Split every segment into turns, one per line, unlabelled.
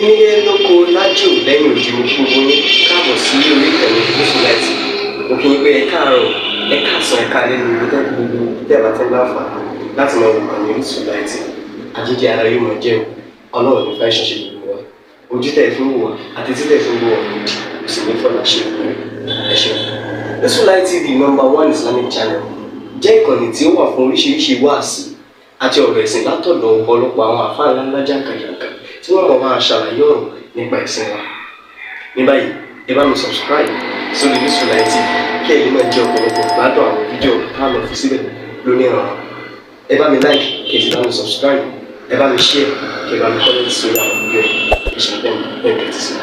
Nílé lóko lájò lẹ́yìn odi, mo kí gbogbo yín káàbọ̀ sí orí ìkànnì Gúúsù Láìtì. Mo kí yín pé ẹ káàárọ̀, ẹ káàsán, ẹ káalẹ́ ní ibi tẹ́ gbogbo tẹ́ bá tẹ́ láǹfààní láti máa wò kàn ní Orísun Láìtì. Àjíjẹ ara yóò máa jẹun. Ọlọ́run ní fẹ́ ṣẹṣẹ gbogbo wa. Ojú tẹ́ fi ń wò wá àti tí tẹ́ fi ń wò wá òdì kò sì ní fọlá ṣe ìpínlẹ̀. Ẹ ṣeun. Orísun Light TV, number one Islamic channel, jẹ́ ìkànnì tí ó wà fún oríṣiríṣi wáàsí àti ọ̀rọ̀ ẹ̀sìn látọ̀dọ̀ ọ̀pọ̀lọpọ̀ àwọn àfáà ńláńlá jàǹkàjàǹkà tí wọ́n mọ̀ máa ṣàlàyé ọ̀rọ̀ nípa ẹ̀sìn wa. Ní báyìí, ẹ bá mi subscribe sórí Orísun Light TV kí ẹ lè máa jẹ ọ̀pọ̀lọpọ̀ gbádùn àwọn fídíò tá a lọ fi síbẹ̀ lónìí ọ̀rọ̀. Ẹ bá mi like, kí ẹ sì bá mi subscribe, ẹ bá mi share, kí ẹ bá mi comment sórí àwọn fídíò yìí. Ẹ ṣe bẹ́ẹ̀ bẹ́ẹ̀ tẹ́tí sí.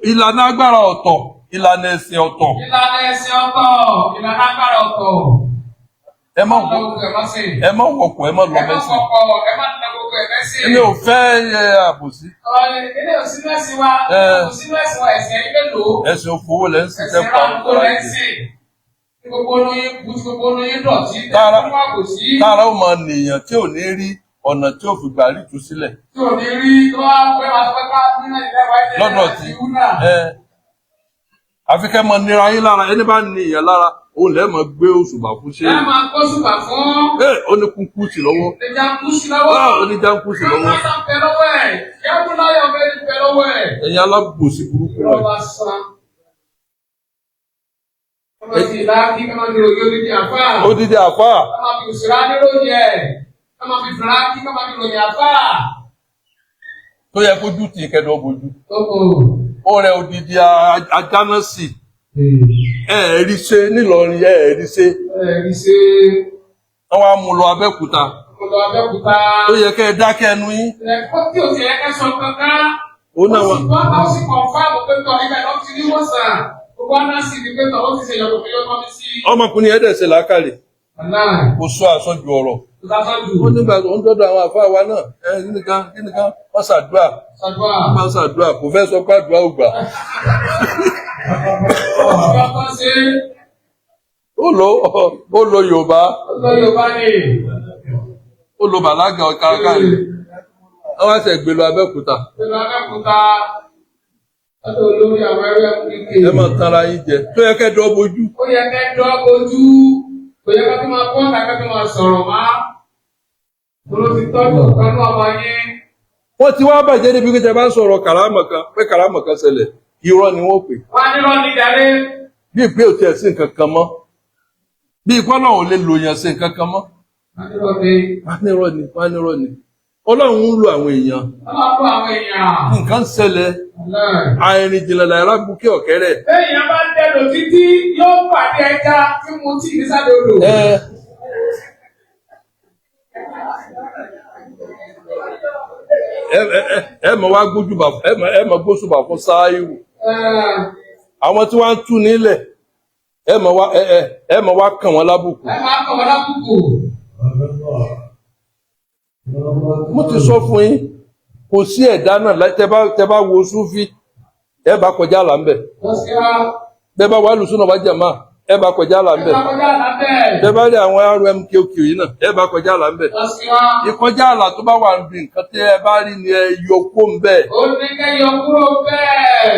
Ìlànà agbára ọ̀tọ̀, ìlànà ẹ̀sìn ọ̀tọ̀.
Ìlànà ẹ̀sìn ọ̀tọ̀, ìlànà agbára ọ̀tọ̀.
Ẹ má
Lọ gbogbo ẹ̀ mọ́sìn.
Ẹ má wọkọ̀, ẹ má lọ
Ẹ má
mẹ́sìn.
kọ̀kọ̀, ẹ má nà gbogbo ẹ̀ mẹ́sìn.
Èmi ò fẹ́ ẹ àbòsí.
Ọ̀rẹ́ ilé òsínú ẹ̀sìn wa, òsínú ẹ̀sìn wa, ẹ̀sìn ẹ̀yìn mélòó?
Ẹ̀sìn òfowó lẹ́ ń sìn
Ẹ̀sìn
tẹ́ pa
ráńkó lẹ́ ń sìn. Tí gbogbo olóyin kú, tí gbogbo olóyin dọ̀tí, tẹ́ fún àbòsí.
Tára ó máa nìyàn tí ò ní rí ọ̀nà tí ò fi gbà rí ìtúsílẹ̀.
Tí ò ní rí tó wá pé wá sọ pé ká nínú ìlẹ̀ wa ilé
Lọ́dọ̀
àti
tí
ìwúnà.
ẹ àfi kẹ́ mọ nira yín lára. Ẹni bá ní ìyàn lára, òun lẹ́ẹ̀ mọ gbé òṣùbà fún ṣé.
Ẹ máa kó ṣùgbà fún.
Ẹ ó ní kúnkú sí lọ́wọ́.
Ẹja ń kú sí lọ́wọ́.
Ah, ó ní jáǹkú sí lọ́wọ́.
Káńtà ń bẹ lọ́wọ́ ẹ̀. Yẹ́bùláyọ̀ bẹ́ẹ̀ ń bẹ lọ́wọ́ ẹ̀.
Ẹ̀yin alábòsí burúkú
Irọ́
rẹ̀.
bá san. Ọmọ ti ìlà kí kọ́mọ ní òye odidi àfáà.
Odidi àfáà.
Kọ́mọ fi òṣèré níròyìn ẹ̀. Kọ́mọ fi fìrà kí kọ́mọ fi ròyìn àfáà.
Tó yẹ kójú tì í kẹ́dọ̀ bójú.
Tókò.
Ó rẹ odidi ajánásì. Ẹ ẹ rí ṣe nílọrin, ẹ ẹ rí ṣe.
Ẹ̀rí ṣe.
Wọ́n wá mú lọ Abẹ́òkúta.
Mo lọ Abẹ́òkúta.
Tó yẹ kẹ́ ẹ dákẹ́ ẹnu yín.
Ẹ̀kọ́ tí ò ti yẹ kẹ́ sọ kankan.
Ó náà
Ó
wá
sì gbọ́, ó sì kọ̀ǹfàmù pé tọ̀ ibẹ̀ ló ti rí wòsàn. Gbogbo àná sì ni pé tọ̀ ó ti ṣe ìyọ̀kọ̀ fi yọ́tọ̀ mi sí.
Ọmọkùnrin yẹn dẹ̀ ṣe làákàlè.
Àná
Kò sọ àsọjù ọ̀rọ̀.
tó ta sọ́jú.
Ó nígbà tó ń dọ́dọ̀ àwọn àfáà wa náà, ẹ nìkan nìkan wọ́n ṣàdúrà.
Ṣàdúrà.
Wọ́n ṣàdúrà, kò fẹ́ sọ pé àdúrà ò gbà.
Ọ̀ṣọ́ ṣe.
Ó lo Yorùbá.
Ó lọ Yorùbá ni.
Ó lo bàlágà káàkiri. Wọ́n wá ṣe gbé lọ Abẹ́òkúta.
Ìlú Abẹ́òkúta lọ́dọ̀ olórí àwọn ẹrú MPK.
Ẹ máa tanra yín jẹ. Tó yẹ kẹ́ dọ́ bojú.
Ó yẹ kẹ́ dọ́ ojú. Kò yẹ kẹ́ tó máa bọ́ ọ̀tà, kẹ́ tó máa sọ̀rọ̀ má. Tolo ti tọ́jú ọ̀kan ní ọmọ yín.
Wọ́n ti wá bàjẹ́ níbi pé tẹ bá ń sọ̀rọ̀ kàrámà kan, pé kàrámà kan ṣẹlẹ̀, irọ́ ni wọ́n pè.
Wọ́n á ní lọ́ọ́ ní jàre.
Bí ìpé ò tiẹ̀ sí nǹkan kan mọ́. Bí ìpọ́n náà ò lè lò yàn sí nǹkan kan mọ́.
Wọ́n á ní lọ́ọ́ ní.
Wọ́n á ní irọ́ ni, wọ́n á ní irọ́ ni. Ọlọ́run ń lo àwọn èèyàn.
Ọlọ́run fún àwọn èèyàn.
Nǹkan ń ṣẹlẹ̀.
Ọlọ́run.
Àìrìn jìnlẹ̀ làyàrá gúnkẹ́ ọ̀kẹ́rẹ́.
Béèyàn bá ń dẹnu títí, yóò pàdé ẹja tí mo tì ní sáré odò.
Ẹ ẹ ẹ ẹ mọ̀ wá gbójúbà, ẹ mọ̀ gbóṣùbà fún sááyù. Àwọn tí wọ́n ń tú nílẹ̀, ẹ mọ̀ wá ẹ ẹ ẹ mọ̀ wá kàn wọ́n lábùkù.
Ẹ máa kọ̀ wọ́n lábùkù.
Mo ti sọ fún yín, kò sí ẹ̀dá náà tẹ bá wo súfí, ẹ bá kọjá là ń bẹ̀.
Lọ́síá.
Bẹ́ẹ̀ bá wà lùsùn náà wá jẹ̀má, ẹ bá kọjá là ń
Ẹ
bẹ̀.
máa kọjá lábẹ́.
Tẹ bá rí àwọn RMKQ yìí náà, ẹ bá kọjá là ń bẹ̀.
Lọ́síá.
Ìkọjá àlà tó bá wà níbi nǹkan tí ẹ bá rí ni ẹ yọ kó ń bẹ́ẹ̀.
Ó ní kẹ́ yọ kúrò bẹ́ẹ̀.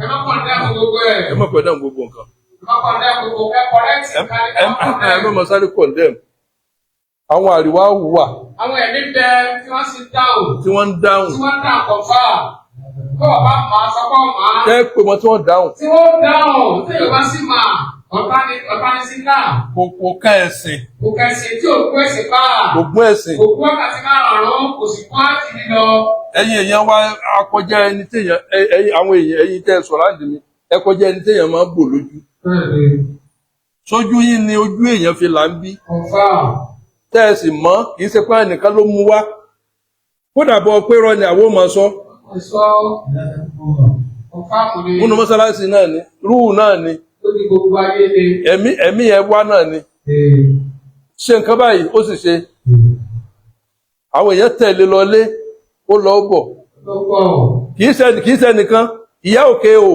Ẹ má kàn dẹ́kun gbogbo ẹ̀.
Ẹ má pẹ̀lú gbogbo nǹkan.
Ẹ má kàn dẹ́kun gbogbo ẹ kọ̀rẹ́tì kárí
Ẹ ẹ má mọ sáré condemn. Àwọn àríwá wà
Àwọn ẹ̀mí bẹ tí wọ́n sì dáhùn.
tí wọ́n ń dáhùn.
Tí wọ́n dà kọ̀fà. Kó bàbá màá sọ pé màá.
Tẹ́ pé wọn tí wọ́n dáhùn.
Tí wọ́n dáhùn tí Yorùbá sì máa ọ̀tá ni, ọ̀tá ni sí náà.
Kò ká ẹ̀sìn.
Kò kẹsì tí ò kú ẹ̀sìn bá.
Kò gún ẹ̀sìn.
Kò kú wákàtí 5, kò sì kú ájì lílọ.
Ẹ̀yin èèyàn wa, akọjá ẹni téèyàn, ẹ̀yin àwọn èèyàn, ẹ̀yin tẹ́ ẹ sọ̀rọ̀ àǹdí mi, ẹ kọjá ẹni téèyàn máa ń bò lójú. Sójú yín ni ojú èèyàn fi là ń bí.
Kọ̀fà.
Tẹ́ ẹ sì mọ̀, kì í ṣe pé ẹnìkan ló mú wá. Kódà bọ́ pé rọ ni àwọn ò máa sọ.
Ẹ̀sọ́ kọ̀fà kò ní.
Múnú mọ́sálásí náà ni, rúù náà ni,
Lórí gbogbo ayé ni.
ẹ̀mí yẹn wá náà ni. Ṣe nǹkan báyìí, ó sì ṣe. Àwọn èèyàn tẹ̀lé lọlé, ó lọ bọ̀.
Lọ́pọ̀.
Kì í ṣe nìkan, ìyá òkè o.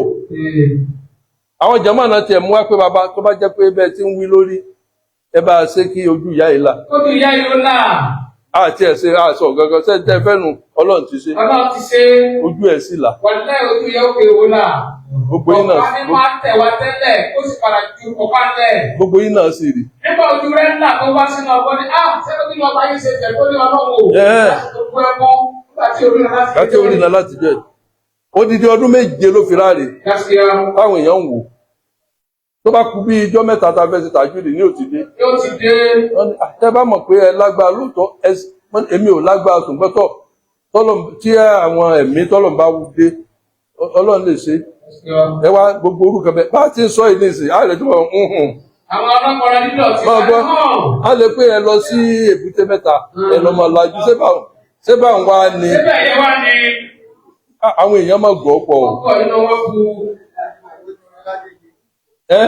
Àwọn jàmáà náà tiẹ̀ mú wá pé bàbá, tó bá jẹ́ pé bẹ́ẹ̀ tí ń wí lórí, ẹ bá a ṣe kí ojú ìyá yìí là.
Ó ti yá yóò là.
Àti ẹ̀sìn àṣọ gangan sẹ́ńtẹ́ fẹ́nu Ọlọ́run ti ṣe.
Ọlọ́run ti ṣe.
Ojú ẹ̀ sì là.
Wàlẹ́ ojú yẹ ó kéwò là.
Gbogbo yín náà
Ọ̀pá ní máa tẹ̀ wá tẹ́lẹ̀, ó sì padà ju ọ̀pá lẹ̀.
Gbogbo yín náà sì rí.
Nígbà ojú rẹ̀ ńlá tó wá sínú ọgbọ́n ni, ah, sẹ́kọ̀ tí lọ́ba yìí ṣe tẹ̀ tó ní Ọlọ́run o.
Ẹ́ẹ̀.
Láti tó gbọ́ ẹ̀kọ́, nígbà tí orí náà láti
Láti orí náà láti jẹ́. Odidi ọdún 7 ló fi ráre.
Gaskiya
Táwọn èèyàn ń wò. Tó bá kú bí ijọ́ 3 tá a fẹ́ ṣe tàjúdì ní òtí dé.
Yóò ti dé.
Wọ́n ní, "Ah, tẹ́ bá mọ̀ pé ẹ lágbára lóòótọ́, wọ́n ní, èmi ò lágbára ṣùgbọ́n tọ̀ tí àwọn ẹ̀mí tọ́lọ̀ bá wú dé, Ọlọ́run lè ṣe."
Gaskiya.
Ẹ wá gbogbo orúkọ bẹ́ẹ̀. Bá a ti ń sọ yìí nísìnyí, á lè túbọ̀ ń hùn.
Àwọn ọlọ́kọ̀ọ́rẹ́ nílò ti
Máa gbọ́.
hàn.
A lè pé ẹ lọ sí èbúté mẹ́ta, ẹ lọ máa lajú. Ṣé bá ń wá ni?
Síbẹ̀ yẹn wá ní
Àwọn èèyàn máa gọ̀ ọ́ pọ̀ o.
ọkọ̀ inú wọn bu.
Ẹ́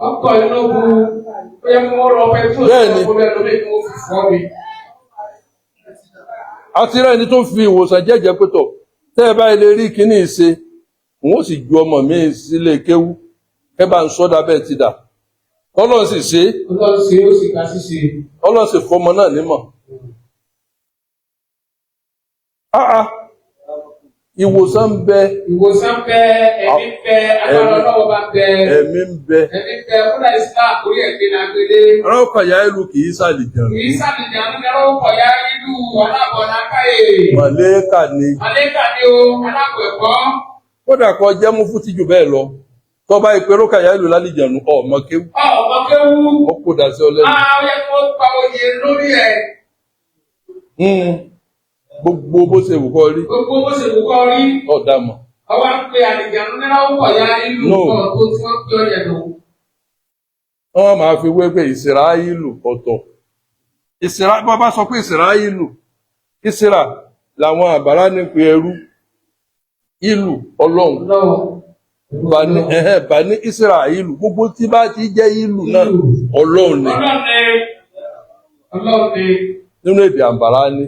Ọkọ̀ inú bu. Ó yẹ kí wọ́n rọ pẹtrol
Bẹ́ẹ̀ni.
sí ọkọ̀ bẹ́ẹ̀ lómi kí wọ́n fi fọ́ mi.
Àti rẹ́ni tó fi ìwòsàn jẹ́jẹ́ pé tọ̀ tẹ́ ẹ bá lè rí kíní ṣe, n ó sì ju ọmọ mi sílé kéwú ẹ bá ń sọ́dà bẹ́ẹ̀ ti dà. Ọlọ́run sì ṣe é,
Ọlọ́run ṣe ó sì ká ṣíṣe.
Ọlọ́run sì fọmọ náà nímọ̀. Áá, ìwòsàn ń bẹ.
Ìwòsàn bẹ, ẹ̀mí bẹ, agbára Ọlọ́wọ́ bá bẹ.
Ẹ̀mí ń bẹ.
Ẹ̀mí bẹ, kódà Islam orí ẹ̀gbẹ́ la gbélé.
Rọ́ọ̀kọ̀ ya ìlú kì í ṣàlìjàn.
Kì í sàlìjà ní ọkọ̀ ya ìlú alábọ̀ lákàyè.
Mọ̀lẹ́kà ni.
Màlẹ́kà ni o, alábọ̀ ẹ̀kọ́.
Kódà kó jẹ́ mú fún tíjú bẹ́ẹ̀ lọ. Tọ́ba ìpè rọ́ọ̀kọ̀ ya ìlú lálìjàn ọmọ kéwú.
Ọmọ kéwú.
Ó kó dà sí ọ lẹ́nu.
Á yẹ kó pa oyè lórí ẹ̀.
Gbogbo bó ṣe wù kọ́ rí.
Gbogbo bó ṣe wù kọ́ rí.
Ọ̀dà mọ̀.
Ọwọ́ ń pe àlìjàn ní ọkọ̀ ya ìlú
No.
kọ̀ tó tí wọ́n pè ọ́ yẹn lò.
Wọ́n máa fi wé pé Ìsìráyìlù ọ̀tọ̀. Ìsìrá bá bá sọ pé Ìsìráyìlù, Ìsìrà làwọn àbárá ní pé ẹrú. Ìlù Ọlọ́run.
Ọlọ́run.
Bani ẹ̀hẹ́n bani Ìsìráyìlù gbogbo tí bá ti jẹ́ ìlù náà Ọlọ́run ni.
Ọlọ́run ni. Ọlọ́run ni.
Nínú èdè àǹbàrá ni.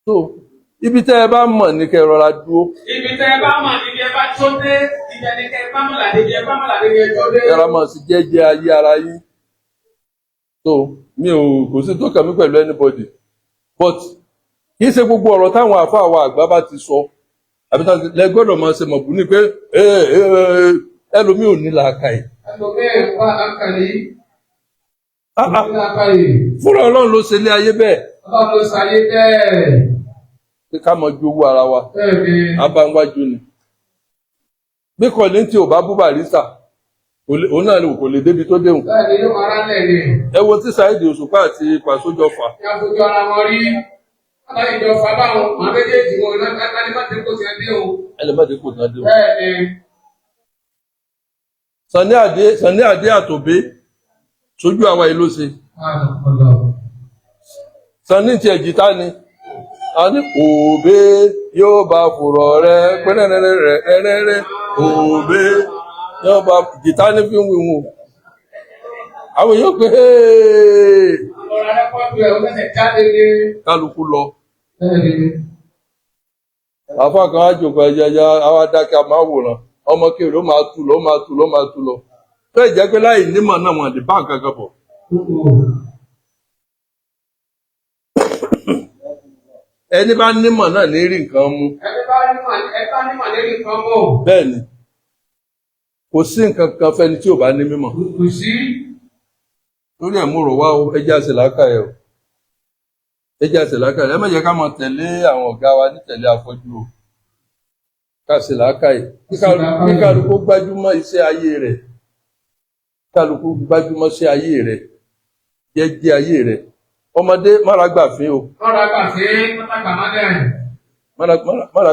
So ibi tẹ́ ẹ bá mọ̀ ní kẹ́ ẹ rọra dúró.
Ibi tẹ́ ẹ bá mọ̀ níbi ẹ bá tó dé, ibẹ̀ ni kẹ́ ẹ bá mọ̀ làdé, ibi ẹ bá mọ̀ làdé ni ẹ tó dé.
Yàrá máa sì jẹ́jẹ́ ayé ara yín. So mi ò kò sí tó kàn mí pẹ̀lú anybody. But kì í ṣe gbogbo ọ̀rọ̀ táwọn àáfàá wa àgbà bá ti sọ. Àbí tá lẹ gbọ́dọ̀ máa ṣe mọ̀bù ní pé ẹlòmíì ò ní làákàyè.
Ẹlòmíì wà ákàlí,
Ah, ah,
ní làákàyè.
Fúnra Ọlọ́run ló ṣe ilé ayé bẹ́ẹ̀.
Ọlọ́run ló ṣayé bẹ́ẹ̀.
Pé ká mọ ju owó ara wa.
Bẹ́ẹ̀ ni.
Abáńwájú ni. Bí Kọ̀lìntì ò bá bú Barrister, òun náà kò lè débi tó déhùn.
Bẹ́ẹ̀ ni yóò máa rálẹ̀ ni.
Ẹ wo tí Saheed Òṣùpá àti Pàṣọ jọ fà.
Ní afojú ara wọn rí. Bàbá ìjọ fà báwọn, àwọn méjèèjì wọn láti má ti kó sí ẹdí o.
Ẹ lè má dé kò náà dé o.
Bẹ́ẹ̀ ni.
Sunny Adé àtòbé sójú àwa yìí ló ṣe. Sunny tiẹ̀ jìtá ni. A ní òbé yóò bá fùrọ̀ rẹ pẹ́rẹ́rẹ́rẹ́ òbé yóò bá jìtá ní fi ń wíwùn. Àwọn èèyàn pé "Hey!"
Ọ̀rọ̀ rẹ́kọ̀dù ẹ̀ ó fẹsẹ̀ jáde ní.
Kálukú lọ.
Bẹ́ẹ̀ ni.
Àfa kan á jòkó ẹyẹyẹ àwa dákẹ́ a máa wòran. Ọmọ kéwòn ó máa tú lọ, ó máa tú lọ, ó máa tú lọ. Tó ìjẹ́ pé láì nímọ̀ náà wọ́n lè bá nǹkan kan bọ̀. Ẹni bá nímọ̀ náà ní rí nǹkan mú.
Ẹni bá nímọ̀ lérí nǹkan mọ̀.
Bẹ́ẹ̀ ni, kò sí nǹkan kan fẹ́ni tí ò bá ní mímọ̀.
Kò sí.
Lórí ẹ̀ mú rò wá o, ẹ jẹ́ àṣẹ làákàyè o. Ẹ jẹ́ àṣẹ làákàyè. Ẹ má jẹ́ ká máa tẹ̀lé àwọn ọ̀gá wa ní tẹ̀lé afọ́jú o. Ká ṣe làákàyè. Kí kálukú gbájúmọ́ iṣẹ́ ayé rẹ̀. Kálukú gbájúmọ́ iṣẹ́ ayé rẹ̀. Jẹ́jẹ́ ayé rẹ̀. Ọmọdé mára gbàfín o.
Mọ́ra gbàfé, mọ́tàgbà mọ́lẹ̀.
Mára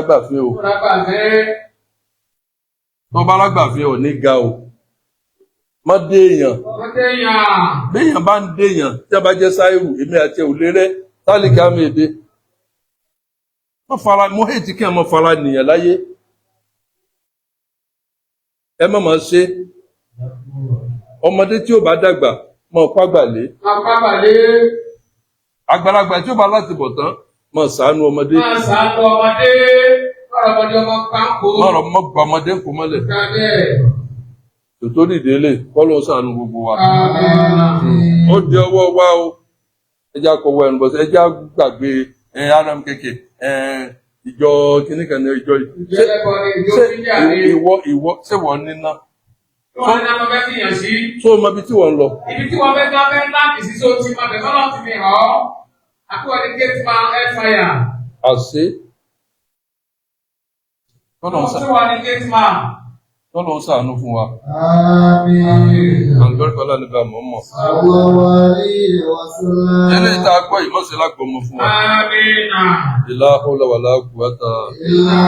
gbàfín o.
Mọ́ra gbàfé.
Tó bá lágbàfín ò ní ga o. Má dé èèyàn.
Mọ́tẹ́ yàn.
Béèyàn bá ń déèyàn tí a bá jẹ́ sáírù èmi àti ẹ̀ ò lè rẹ́ tálíkà mi èdè. Wọ́n fara mo hate kí ẹ mọ fara nìyàn láyé. Ẹ má máa ṣe. Ọmọdé tí ò bá dàgbà mọ̀ pàgbà lé.
Máa pàgbà lé.
Àgbàlagbà tí ó bá láti bọ̀ tán mọ̀ ṣàánú ọmọdé.
Máa ṣàánú ọmọdé. Mọ̀rọ̀ ọmọdé ọmọ pákó.
Mọ̀rọ̀ mọ̀ gba ọmọdé kò mọ́lẹ̀.
Kàdé.
Tòtórí ìdílé kọ́ ló ń ṣàánú gbogbo wa.
Àmín.
Ó di ọwọ́ wa o. Ẹ jẹ́ àkọwọ́ ẹnu bọ̀ sí, ẹ jẹ́ àgbàgbé ẹ RMKK, ẹ ìjọ kìnnìkan ní ìjọ yìí.
Ìjọ ẹlẹ́bọ ni, ìjọ
Ṣé
bídíà ni.
ìwọ ṣé wọ́n níná?
Tí wọ́n ní náà fẹ́ fìyàn sí.
Tó o mọ ibi tí wọ́n ń lọ?
Ibi tí wọ́n fẹ́ gbá fẹ́ láǹdì sí sóò tí máa bẹ̀ tọ́lọ́ ti fi hàn ọ́. Àkúwọ́ ní gate man air fire.
Àṣé
Tí wọ́n ní gate man.
Tọ́lọ̀ ń ṣàánú fún wa.
Àmín.
Àlùbáríkà ọlá níbi àmọ́ mọ̀.
Sallallahu alayhi wa sallam.
Eléyìí tá a gbọ́ yìí mọ̀sẹ̀ lágbọ̀mọ̀ fún wa.
Àmín.
Ìlà hawla wala quwwata.
Illa.